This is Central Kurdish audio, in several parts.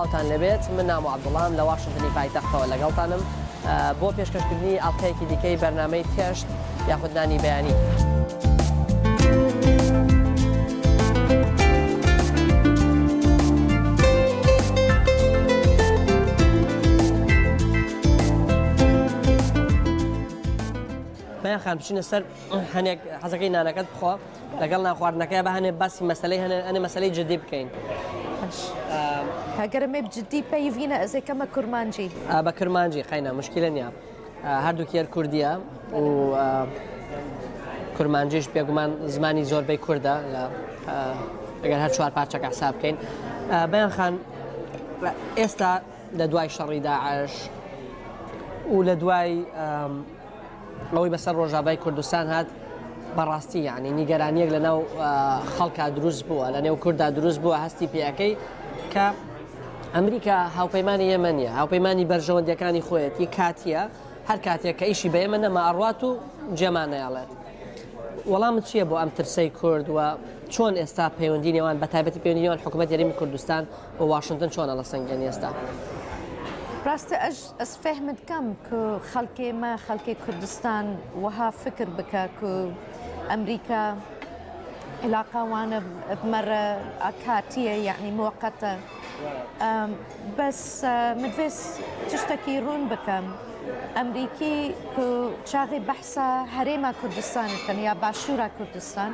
سڵاوتان لێبێت من نامۆ عەبدوڵام لە واشنتنی پایتەختەوە لەگەڵتانم بۆ پێشکەشکردنی ئەڵقەیەکی دیکەی بەرنامەی تێشت یاخود نانی بەیانی. بەیان خان بچینە سەر هەنێک حەزەکەی نانەکەت بخۆ لەگەڵ نانخواردنەکەی بە هەنێ باسی مەسەلەی هەنێ ئەنێ مەسەلەی جدی بکەین. باش. هەگەر مێ جدی پەیڤینە ئەزێ کەمە کورمانجی. بە کرمانجی قەینا مشکلە نییە هەردووکی هەر کوردیە و کرمانجیش بێگومان زمانی زۆربەی کوردە لە ئەگەر هەر چوار پارچەکە حساب بکەین بەیان خان ئێستا لە دوای شەڕی داعش و لە دوای ئەوەی بەسەر ڕۆژاڤای کوردستان هات بەڕاستی یعنی نیگەرانیەک لە ناو خەڵکا دروست بووە لە نێو کووردا دروست بووە هەستی پێەکەی کە ئەمریکا هاوپەیمانی ئێمە نیە هاوپەیمانی بەرژەوەندیەکانی خۆیەتی کاتیە هەر کاتێک کە ئیشی بە ئێمە نەما ئەڕوات و جێمان نایەڵێت وەڵامت چییە بۆ ئەم ترسەی کورد و چۆن ئێستا پەیوەندی نێوان بە تایبەتی پەیوەندی نێوان حکوومەت هەرێمی کوردستان و واشنتن چۆنە لە سەنگێنی ئێستا؟ ڕاستە ئەژ ئەز فێهم دکەم ک خەڵکێ مە خەڵکێ کوردستان وەها فکر بکە ک ئەمریکا علاقە وانە بمەرە کاتیە یعنی موقتە بەس مدوێس تشتەکی ڕوون بکەم ئەمریکی ک چاغی بەحسە هەرێما کوردستان کەن یا باشوورا کوردستان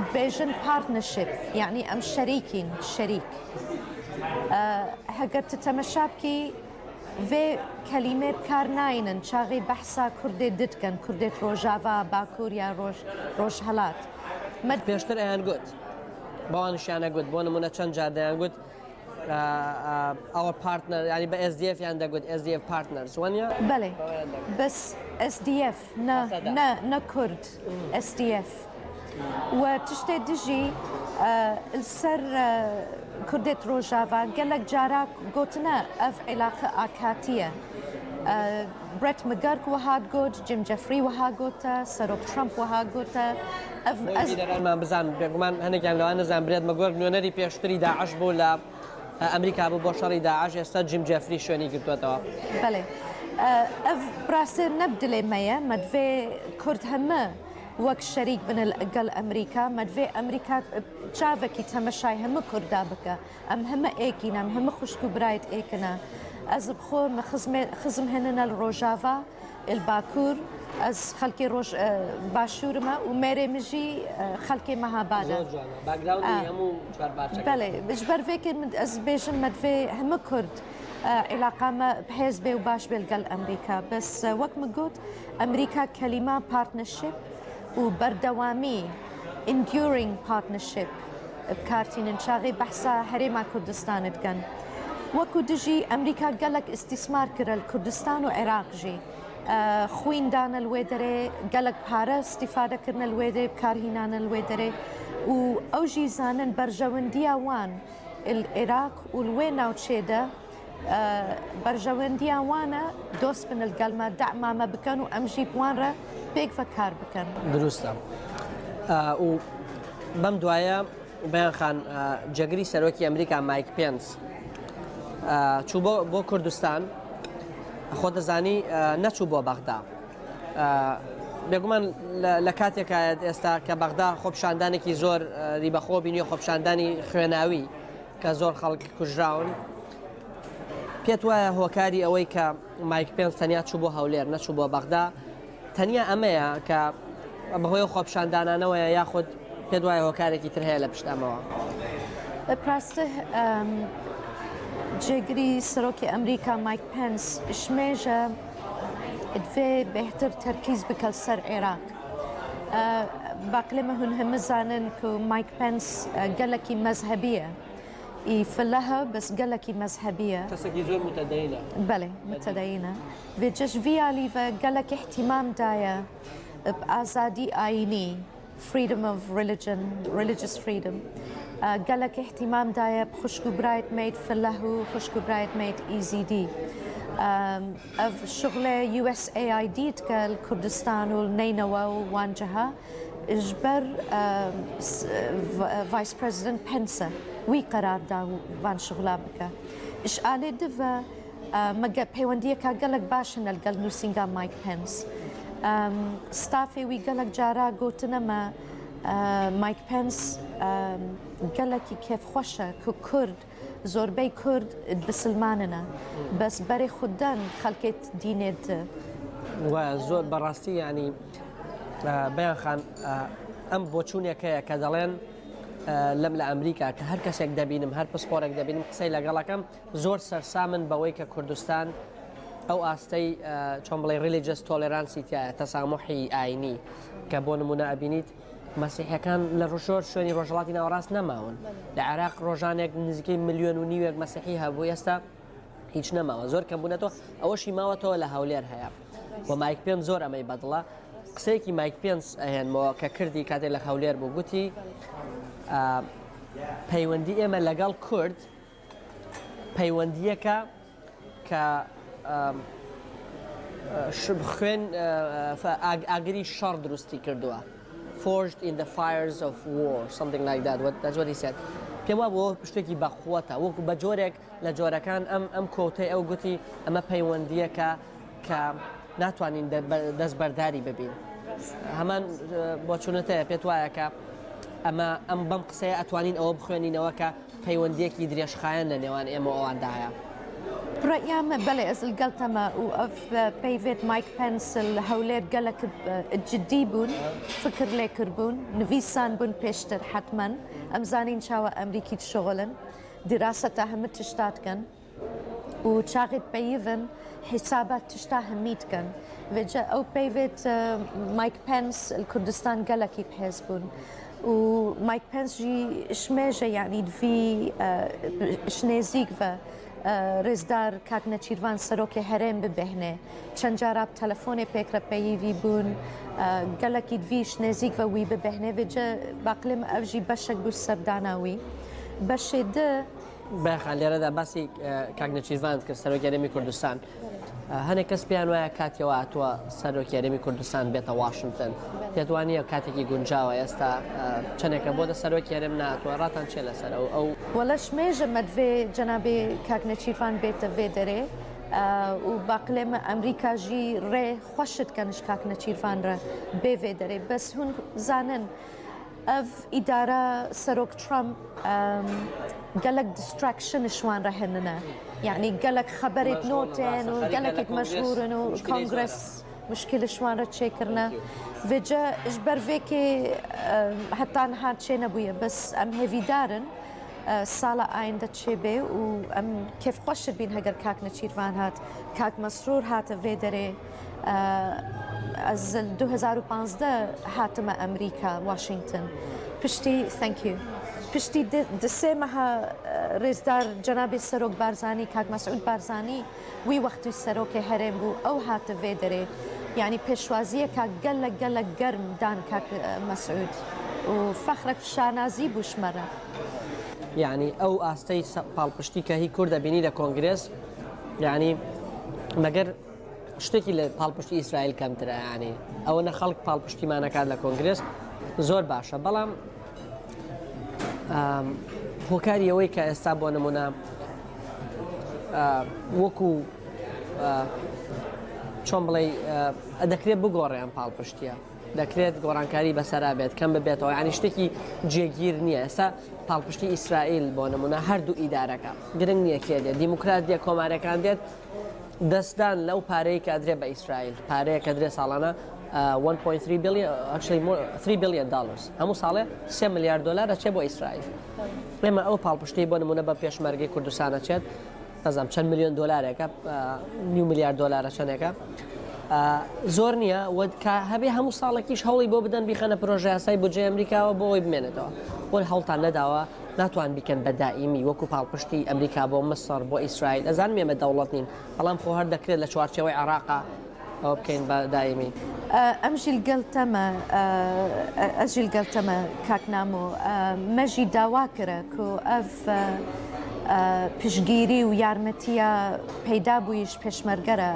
دبێژن partnership یعنی ئەم شەریکین شەریک هەگەر ت تەمەشا بکی ڤێ کەلیمێ بکار ناینن چاغی بەحسا کوردێ ددکەن کوردێت ڕۆژاڤا باکوور یا ڕۆژ ڕۆژهەلات مەد پێشتر ئەیان گوت بەوانشیانە گوت بۆ نمونە چەند جار دەیان گوت our partner ینی بە SDF یان دەگوت SDF partners وانە بەێ بەس SDF نە نە نە کورد SDF و تشتێ دژی سەر کوردێت ڕۆژاڤا گەلەک جارا گۆتنە ئەڤ عیلاقە ئاکاتیە برێت مگەرک وەها گۆت جیم جەفری وەها گۆتە سەرۆک ترەمپ وەها گۆتە ئەڤ بینەرانمان بزان بێگومان هەنێکیان لەوان نەزان برێت مەگۆرک نوێنەری پێشتری داعش بوو لە ئەمریکا بوو بۆ شەڕی داعش ئێستا جیم جێفری شوێنی گرتووەتەوە. بەڵێ ئەڤ براسێ نەب دلێ مەیە مەدڤێ کورد هەمە وەک شەریک بن گەل ئەمریکا مەدڤێ ئەمریکا چاڤەکی تەمەشای هەمە کوردا بکە ئەم هەمە ئێکینە ئەم هەمە خوشک و برایت ئێکنە ئەز بخۆ مە خزم هێننە ڕۆژاڤا ال باکوور ئەز خەلکێ ڕۆژ باشوورمە و مێرێ مژی خەلکێ مەهابادە. زۆر جوانە باکگراوندی هەموو چوارپارچەکە. بەڵێ ژبەر ڤێکێ من ئەز بێژم مەدڤێ هەمە کورد عیلاقا مە بهێز بێ و باش بێ لگەل ئەمریکا بەس وەک من گوت ئەمریکا کەلیما partnership و بەردەوامی enduring partnership بکارتینن چاغی بەحسا هەرێما کوردستان دکەن وەکو دژی ئەمریکا گەلەک ئیستیسمار کرە کوردستان و عێراق ژی خوین دانە لوێ دەرێ گەلەک پارە استیفادە کردنە لوێ دەرێ بکارهینانە لوێ دەرێ و ئەو ژی زانن بەرژەوەندیا وان عێراق و لوێ ناوچێدە بەرژەوەندیان وانە دۆست بن لەگەڵمە دەعمامە بکەن و ئەم ژی بوان رە پێکڤە کار بکەن. دروستە و بەم دوایە بەیان خان جێگری سەرۆکی ئەمریکا مایک پێنس چوو بۆ بۆ کوردستان خۆ دەزانی نەچوو بۆ بەغدا بێگومان لە کاتێکایەت ئێستا کە بەغدا خۆپشاندانێکی زۆر ریبەخۆ بینی خۆپشاندانی خوێناوی کە زۆر خەڵک کوژراون پێت وایە هۆکاری ئەوەی کە مایک پێنس تەنیا چوو بۆ هەولێر نەچوو بۆ بەغدا تەنیا ئەمەیە کە بەهۆی خۆپشاندانانەوەیە یاخود پێت وایە هۆکارێکی تر هەیە لە پشت ئەمەوە؟ پراستە جێگری سەرۆکی ئەمریکا مایک پێنس شمێژە دڤێ بێهتر تەرکیز بکە سەر عێراق. باقلێ مە هون هەمە زانن ک مایک پێنس گەلەکی مەزهەبیە ئی فلەهە بەس گەلەکی مەزهەبیە. کەسێکی زۆر متەدەینە. بەێ متەدەینە. ڤێ جەژ ڤیالی ڤە گەلەک ئیهتیمام دایە ب ئازادی ئایینی freedom of religion religious freedom گەلەک ئیهتیمام دایە ب خوشک و برایت مەیت فلەه و خوشک و برایت مەیت ئیزیدی. ئەڤ شوغلێ USAID دکە ل کوردستان و ل نەینەوا و وان جەها. ji ber Vice President Pence wî qerar da van şixula bike. Ji alê di ve me peywendiyeka gelek baş hene li gel nûsînga Mike Pence. Stafê wî gelek cara gotine me Mike Pence gelekî kêfxweş e ku Kurd Zorbey Kurd bisilmanin e bes berê xwe den xelkê dînê di. Wa zor بەڕاستی یعنی بەیان خان ئەم بۆچوونێک هەیە کە دەڵێن لەم لە ئەمریکا کە هەر کەسێک دەبینم هەر پسپۆرێک دەبینم قسەی لەگەڵەکەم زۆر سەرسامن بەوەی کە کوردستان ئەو ئاستەی چۆن بڵێ religious tolerance ی تایە تەسامحی ئاینی کە بۆ نمونە ئەبینیت مەسیحیەکان لە ڕۆژۆر شوێنی ڕۆژهەڵاتی ناوەڕاست نەماون لە عێراق ڕۆژانێک نزیکەی ملیۆن و نیوێک مەسیحی هەبوو ئێستا هیچ نەماوە زۆر کەم بوونەتەوە ئەوەشی ماوەتەوە لە هەولێر هەیە و مایک پێنس زۆر ئەمەی بەدڵە قسەیەکی مایک پێنس ئەهێنمەوە کە کردی کاتێک لە هەولێر بوو گوتی پەیوەندی ئێمە لەگەڵ کورد پەیوەندییەکە کە خوێن ئاگری شەڕ دروستی کردووە forged in the fires of war something like that what that's what he said پێم وا بوو شتێکی بەقوەتە وەکو بە جۆرێک لە جۆرەکان ئەم ئەم quote ەی ئەو گوتی ئەمە پەیوەندیەکە کە ناتوانین دەستبەرداری ببین هەمان بۆچوونەتەیە پێت وایە کە ئەمە ئەم بەم قسەیە ئەتوانین ئەوە بخوێنینەوە کە پەیوەندیەکی درێژخایەن لە نێوان ئێمە و ئەواندا هەیە. ڕەئیامە بەڵێ ئەز لگەڵ تەمە و ئەف پەیڤێت مایک پێنس ل هەولێر گەلەک جدی بوون فکر لێ کربوون نڤیسان بوون پێشتر حەتمەن ئەم زانین چاوە ئەمریکی تشغلن دیراسەتە هەمە تشتات کەن. و چاغێت پەیڤن حیسابات تشتا هەمیت کەن ڤێجە ئەو پەیڤێت مایک پێنس کوردستان گەلەکی بهێز بوون و مایک پێنس ژی شمێژە یعنی دڤی شنێزیک ڤە ڕێزدار کاک نەچیرڤان سەرۆکی هەرێم ببێهنێ چەند جارا تەلەفۆنێ پێکرە پەیڤی بوون گەلەکی دڤیش نێزیک ڤە وی ببێهنێ ڤێجە باقلێم ئەڤژی بەشەک بوو سەردانا وی بەشێ د بایەخان لێرەدا باسی کاک نێچیرڤانت کرد سەرۆکی هەرێمی کوردستان هەنێک کەس پێیان وایە کاتیەوە هاتووە سەرۆکی هەرێمی کوردستان بێتە واشنگتن پێت وانە کاتێکی گونجاوە ئێستا چەندێکە بۆ دە سەرۆکی هەرێم ناتوە ڕاتان چێ لەسەر ئەو ئەو وەلەش مێژە مەدڤێ جەنابێ کاک نێچیرڤان بێتە ڤێ دەرێ و باقلێمە ئەمریکا ژی ڕێ خوەشت کەنش کاک نەچیرڤان ڕە بێ ڤێ دەرێ بەس هون زانن ئەڤ ئیدارە سەرۆک ترەمپ گەلەک distraction شوان رە هێننە یعنی گەلەک خەبەرێت نۆتێن و گەلەکێک مەشغورن و کۆنگرس مشکل شوان رە چێکردنە ڤێجە ژ بەر ڤێکێ هەتا نها چێ نەبوویە بەس ئەم هێڤیدارن ساڵە ئایندە چێ بێ و ئەم کێف خۆشت بین هەگەر کاک نەچیرڤان هات کاک مەسرور هاتە ڤێ دەرێ ئەز 2015 هاتمە ئەمریکا واشنگتن پشتی thank you پشتی دسێ مەها ڕێزدار جەنابی سەرۆک بارزانی کاک مەسعود بارزانی وی وەختی سەرۆکی هەرێم بوو ئەو هاتە ڤێ دەرێ یعنی پێشوازیەکە گەلە گەلە گەرم دان کاک مەسعود و فەخرەک شانازی بووشمەرە. یعنی ئەو ئاستەی پاڵپشتی کە هی کوردە بینی لە کۆنگرێس یعنی مەگەر شتێکی لە پاڵپشتی ئیسرائیل کەمترە یانی ئەوەنە خەڵک پاڵپشتیمانەکات لە کۆنگرێس زۆر باشە بەڵام هۆکاری ئەوەی کە ئێستا بۆ نمونە وەکو چۆن بڵێ دەکرێت بگۆڕێ ئەم پاڵپشتیە دەکرێت گۆڕانکاری بەسەرا بێت کەم ببێتەوە ینی شتێکی جێگیر نییە ئێستا پاڵپشتی ئیسرائیل بۆ نمونە هەردوو ئیدارەکە گرنگ نییە کێ دێت دیموکرات دێ کۆمارەکان دێت دەستدان لەو پارەی کە ئەدرێ بە ئیسرائیل، پارەیەک ئەدرێ ساڵانە 1.3 billion actually more 3 billion dollars هەموو ساڵێ 3 ملیار دۆلار ئەچێ بۆ ئیسرائیل. ئێمە ئەو پاڵپشتی بۆ نمونە بە پێشمەرگەی کوردستان ئەچێت نازانم چەند ملیۆن دۆلارێکە نیو ملیار دۆلارە چەندێکە زۆر نییە و کە هەبێ هەموو ساڵێکیش هەوڵی بۆ بدەن بیخەنە پرۆژە یاسای بودجەی ئەمریکاوە بۆ ئەوەی بمێنێتەوە بۆ هەوڵتان نەداوە ناتوان بیکەن بە دائیمی وەکو پاڵپشتی ئەمریکا بۆ مسڕ بۆ ئیسرائیل ئەزانم ئێمە دەوڵەت نین بەڵام خۆ هەر دەکرێت لە چوارچێوەی عێراقا ئەوە بکەین بە دائیمی. ئەم ژیل گەل تەمە ئەز ژیل گەل تەمە کاک نامۆ مەژی داوا کرە کو ئەڤ پشتگیری و یارمەتیە پەیدا بوویش پێشمەرگەرە.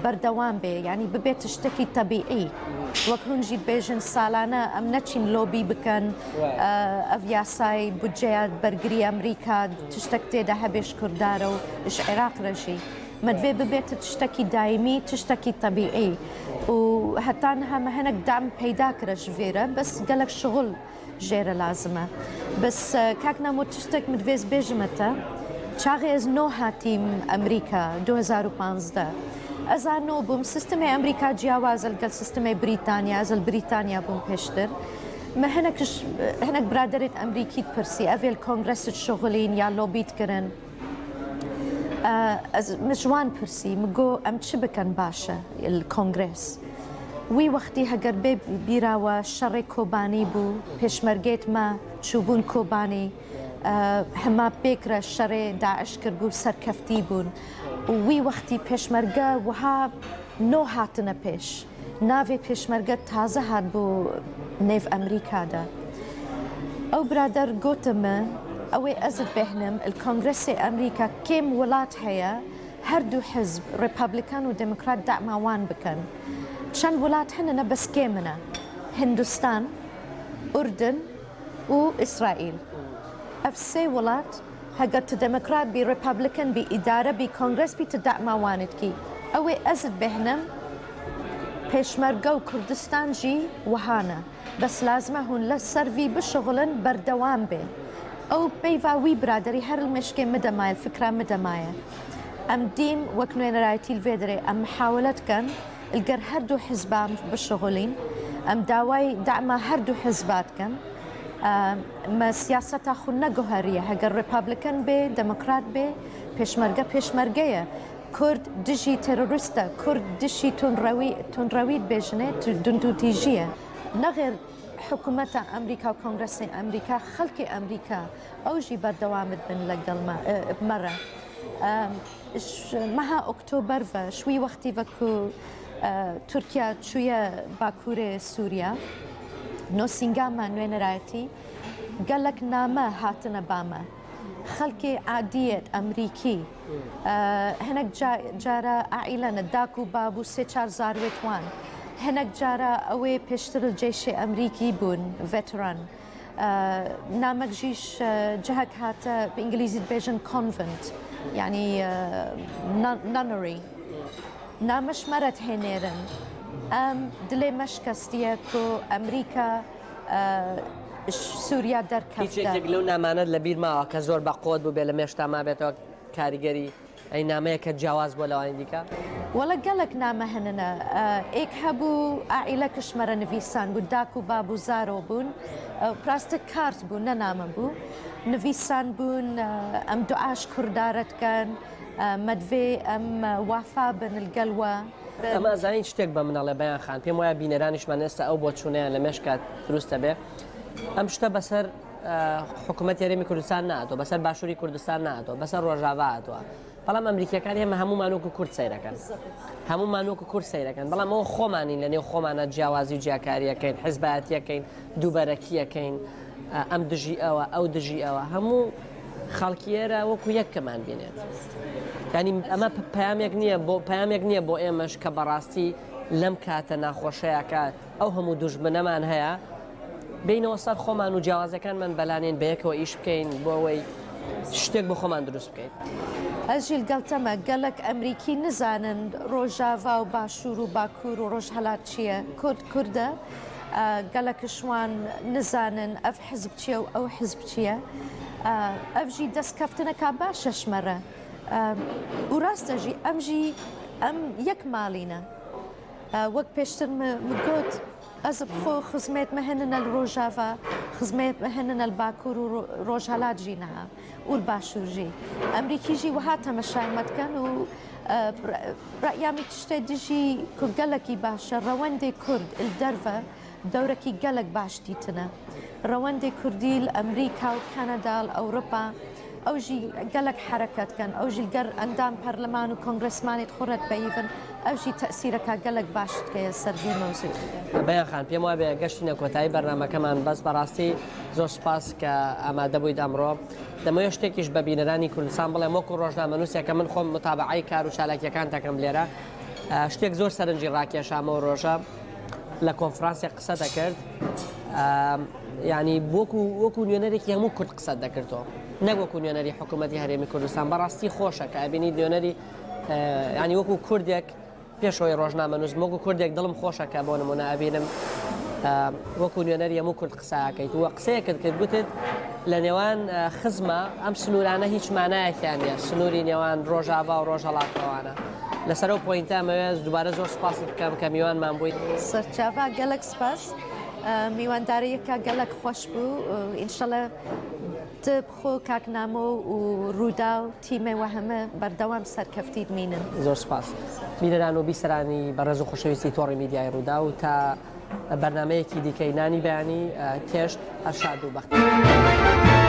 بەردەوام بێ یانی ببێتە شتەکی تەبیعی وەک هون ژی بێژن سالانە ئەم نەچین لۆبی بکەن ئەڤ یاسای بودجەیە بەرگری ئەمریکا تشتەک تێدا هەبێش کوردارە و ژ عێراق رەژی مەدڤێ ببێتە تشتەکی دایمی تشتەکی تەبیعی و هەتا نها مە هەنەک دام پەیدا کرە ژ ڤێرە بەس گەلەک شغل ژێرە لازمە بەس کاک نامۆ تشتەک مدڤێز بێژمە تە چاغێ ئەز نۆ هاتیم ئەمریکا 2015 ئەزا نۆ بووم سیستمی ئەمریکا جیاوازە لەگەل سیستمی بریتانیا ئەزل بریتانیا بووم پێشتر مە هەنەکش هەنەک برادەرێت ئەمریکیت پرسی ئەڤێل کۆنگرەست شغلین یا لۆبیت کرن ئەز مژوان پرسی مگۆ ئەم چ بکەن باشە کۆنگرێس وی وەختی هەگەر بێ بیراوە شەڕێ کۆبانی بوو پێشمەرگێت مە چووبوون کۆبانی هەما پێکرە شەڕێ داعش کردبوو سەرکەفتی بوون وی وەختی پێشمەرگە وەها نۆ هاتنە پێش ناڤێ پێشمەرگە تازە هات بوو نێڤ ئەمریکادا. ئەو برادەر گۆتە م ئەوەی ئەزت بێهنم ال کۆنگرەسێ ئەمریکا کێم وڵات هەیە هەردوو حزب ڕێپابلیکان و دێموکرات دەعما وان بکەن. چەند وڵات هەننە بەس کێمنە، هندوستان، ئوردن و ئیسرائیل. ئەڤ سێ وڵات هەگەر ت دێموکرات بی، ڕێپابلیکن بی، ئیدارە بی، کۆنگرەس بی ت دەعما وانت کی. ئەوەی ئەزت بێهنم پێشمەرگە و کوردستان ژی وەهانە. بەس لازمە هون لە سەر ڤی بشغلن بەردەوام بێ. ئەو پەیڤا وی برادەری هەر مێشکێ مدە مایە فکرا مدە مایە. ئەم دیم وەک نوێنەرایەتی لڤێ درێ ئەم محاولەت کەن لگەر هەردوو حزبا بشغلین. ئەم داوای دەعما هەردوو حزبات کەن. مە سیاسەتا خو نەگوهەریە هەگەر ڕێپابلیکەن بێ دێموکرات بێ پێشمەرگە پێشمەرگەیە کورد دژی تێرۆریستە کورد دشی تونڕەوی تونڕەویت بێژنێ توندوتیژیە نەغێر حکوومەتە ئەمریکا و کۆنگرەسی ئەمریکا خەڵکی ئەمریکا ئەوژی بەردەوامت بن لەگەڵ مەرە مەها ئۆکتۆبەرڤە شوی وەختی ڤە کو تورکیا چویە باکوورێ سووریا نۆسینگامە نوێنەرایەتی گەلەک نامە هاتنە بامە خەلکێ عادیەت ئەمریکی هەنەک جارە عائیلەنە داک و باب و سێ چار زاروێت وان هەنەک جارە ئەوێ پێشتر جەیشێ ئەمریکی بوون veteran نامەک ژیش جهک هاتە بە ئینگلیزی دبێژن convent یعنی nunnery نامەش مەرەت هێنێرن ئەم دلێ مەشکەستیە کو ئەمریکا سوریا هیچ دەرکەفتە. یەکێک لەو نامانەت لە بیر ماوە کە زۆر بە قوت بووبێ لە مێشکتا مابێتەوە کاریگەری ئەی نامەیەکە جیاواز بووە لەوانی دیکە؟ وەڵا گەلەک نامە هەننە ئێک هەبوو عائیلە کشمەرە نڤیسان بوو داک و باب و زارۆ بوون پراستک کارت بوو نە نامە بوو نڤیسان بوون ئەم دوعاش کوردارەت کەن مەدڤێ ئەم وافا بن لگەل وە. ئەمە ئەزانی شتێک بە من ئەڵێ بەیان خان پێم وایە بینەرانیشمان ئێستا ئەو بۆچوونەیان لە مێشکا دروست ئەبێ ئەم شتە بەسەر حکوومەتی هەرێمی کوردستان ناتوە بەسەر باشووری کوردستان ناتوە بەسەر ڕۆژاڤا هاتووە بەڵام ئەمریکیەکان ئێمە هەمومان وەکو کورد سەیرەکەن هەمومان وەکو کورد سەیرەکەن بەڵام ئەوە خۆمانین لە نێو خۆمانە جیاوازی و جیاکاریەکەین حزبایەتیەکەین دووبەرەکیەکەین ئەم دژی ئەوە ئەو دژی ئەوە هەموو خەڵکی ئێرە وەکو یەک کەمان بینێت ینی ئەمە پامێک نییە بۆ پامێک نییە بۆ ئێمەش کە بەڕاستی لەم کاتە ناخۆشەیەکە ئەو هەموو دوژمنەمان هەیە بینەوە سەر خۆمان و جیاوازەکانمان بەلانین بەیەکەوە ئیش بکەین بۆ ئەوەی شتێک بۆ خۆمان دروست بکەین. ئەژی لگەڵ تەمە گەلەک ئەمریکی نزانن ڕۆژاڤا و باشوور و باکوور و ڕۆژهەلات چیە کورد کوردە گەلەکش وان نزانن ئەڤ حزب چیە و ئەو حزب چیە ئەڤژی دەست کەفتنەکا باشەش مەرە و ڕاستەژی ئەمژی ئەم یەک ماڵینە وەک پێشتر م گۆت ئەز بخۆ خزمێت مە هەننە ل ڕۆژاڤا خزمێت مە هەننە ل باکوور و ڕۆژهەلات ژی نها و ل باشوور ژی ئەمریکی ژی وەها تەمەشای مە دکەن و ڕەئیامی تشتێ دژی کو گەلەکی باشە ڕەوەندێ کورد ل دەرڤە دەورەکی گەلەک باش دیتنە ڕەوەندێ کوردی ل ئەمریکا و کەنەدا ل ئەوروپا ئەو ژی گەلەک حەرەکەت کەن ئەو ژی گەر ئەندام پەرلەمان و کۆنگرسمانێت خوڕەت پەیڤن ئەو ژی تەئسیرەکا گەلەک باش دکەیە سەر ڤی مەوزوعی. بەیان خان پێم وابێ گەشتینە کۆتایی بەرنامەکەمان بەس بەڕاستی زۆر سوپاس کە ئامادە بوویت ئەمڕۆ دەمەوێت شتێکیش بە بینەرانی کوردستان بڵێم وەکو ڕۆژنامەنووسێک کە من خۆم متابعەی کار و چالاکیەکان دەکەم لێرە. شتێک زۆر سەرنجی ڕاکێشامەوە ڕۆژە لە کۆنفرانسێک قسە دەکرد ینی وەکو وەکو نوێنەرێکی هەموو کورد قسە دەکردەوە نەک وەکو نوێنەری حکوومەتتی هەرێمی کوردستان بەڕاستی خۆشە کە ئەبینی نوێنەری ینی وەکو کوردێک پێش ئەوەی ڕۆژنامەنووس بم وەکو کوردێک دڵم خۆشە کە بۆ نمونە ئەبینم وەکو نوێنەری هەموو کورد قسەکەیت و قسەیەکت کرد گوتت لە نێوان خزمە ئەم سنوورانە هیچ مانایەکیان نیە سنووری نێوان ڕۆژاڤا و ڕۆژهەڵاتەوانە لەسەر ئەو point ە ئەمەوێت دووبارە زۆر سپاست بکەم کە میوانمان بوویت. سەرچاڤا گەلەک سپاس میوانداریەکە گەلەک خوەش بوو ئینشەڵا خۆ کاک نامۆ و ڕووداو تیمێ وە هەمە بەردەوام سەرکەفتید مینن. زۆر سوپاس بینەران و بیسەرانی بەڕێز و خۆشەویستی تۆڕی میدیای ڕووداو تا بەرنامەیەکی دیکەی نانی بەیانی تێشت هەر شاد و بەختیار.